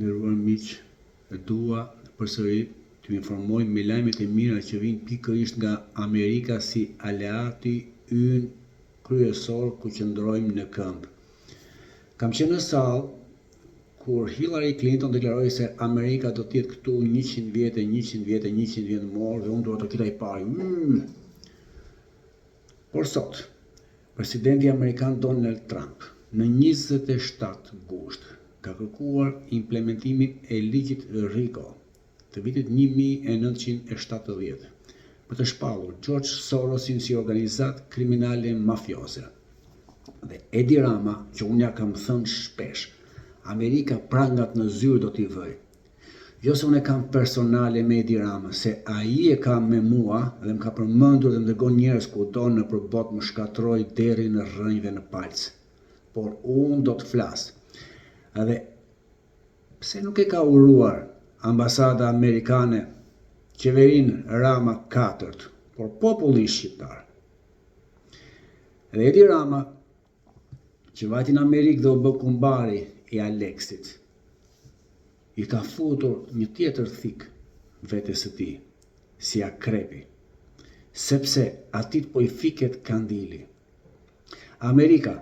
Nderuar miq, dua përsëri t'ju informoj me lajmet e mira që vijnë pikërisht nga Amerika si aleati ynë kryesor ku qëndrojmë në këmbë. Kam qenë në sallë kur Hillary Clinton deklaroi se Amerika do të jetë këtu 100 vjet e 100 vjet e 100 vjet më dhe unë duartrokita i pari. Mm. Por sot, Presidenti amerikan Donald Trump në 27 gusht ka kërkuar implementimin e ligjit RICO të vitit 1970 për të shpallur George Sorosin si organizatë kriminale mafioze. Dhe Edi Rama, që unë ja kam thënë shpesh, Amerika prangat në zyrë do t'i vëjë. Jo se unë e kam personale me Edi Ramën, se ai e ka me mua dhe më ka përmendur dhe më dërgon njerëz kudo nëpër botë më shkatërroj deri në rrënjë dhe në palcë. Por unë do të flas. Dhe pse nuk e ka uruar ambasada amerikane qeverinë Rama katërt, por popullin shqiptar? Dhe Edi Rama që vajti në Amerikë dhe u bë kumbari i Aleksit, i ka futur një tjetër thikë vetes së tij, si akrepi, sepse atij po i fiket kandili. Amerika,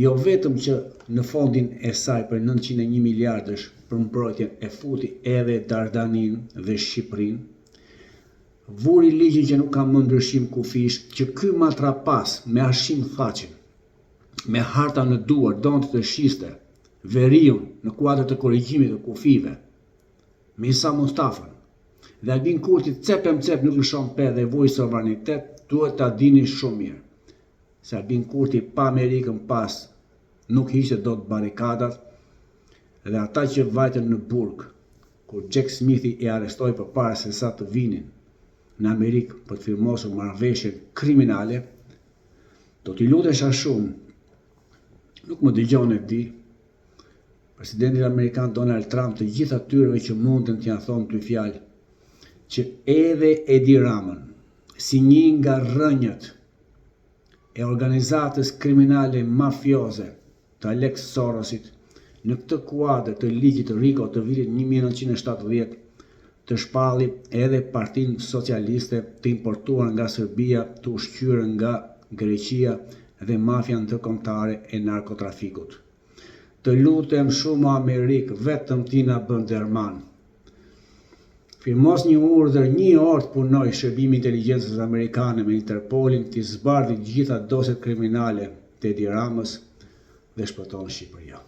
jo vetëm që në fondin e saj për 901 miliardësh për mbrojtjen e futi edhe Dardaninë dhe Shqipërinë, vuri ligjin që nuk ka më ndryshim kufijsh, që ky matrapas me Hashim Thaçin, me harta në duar, donte të shiste veriun në kuadër të korrigjimit të kufijve, me Isa Mustafën, dhe Albin Kurti cep e më cep nuk lëshon pe dhe vuri sovranitet, duhet ta dini shumë mirë. Se Albin Kurti pa Amerikën pas nuk hiqte dot barrikadat dhe ata që vajtën në burg, kur Jack Smithi i arrestoi përpara se sa të vinin në Amerikë për të firmosur marrëveshjen kriminale, do t'i lutesha shumë, nuk më dëgjon e di, presidentit amerikan Donald Trump të gjithë atyreve që munden t'ia thonë dy fjalë, që edhe Edi Ramën, si një nga rrënjët e organizatës kriminale mafioze të Alex Sorosit, në këtë kuadër të ligjit RICO të vitit 1970, të shpalli edhe Partinë Socialiste të importuar nga Serbia, të ushqyer nga Greqia dhe mafia ndërkombëtare e narkotrafikut. Të lutem shumë Amerikë, vetëm ti na bën derman. Firmos një urdhër, një orë të punojë shërbimi i inteligjencës amerikane me Interpolin t'i zbardhi gjitha dosjet kriminale të Edi Ramës dhe shpëton Shqipëria.